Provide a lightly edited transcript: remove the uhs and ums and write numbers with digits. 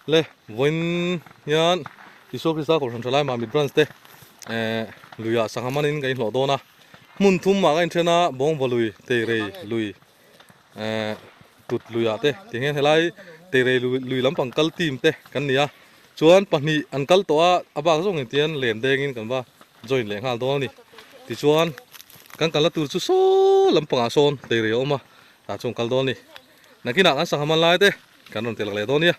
Le vawiin hian Isua Krista Kohhran Thalai Mamit Branch te eh luiah sangha manin kan inhlawh dawn a, hmun thum ah ka inthen a, Bawngva lui, Teirei lui eh Tut luiah te tih hian helai Teirei lui lui lampang kal team te kan ni a, chuan pahnih an kal tawh a, a bak zawng in tian len dengin kan va join leh nghal dawn a ni. Tichuan kan kalna tur chu saw lampangah sawn Teirei a awm a, tah chuan kal dawn a ni. Nakinah kan sangha man lai te kan rawn telh leh dawn nia.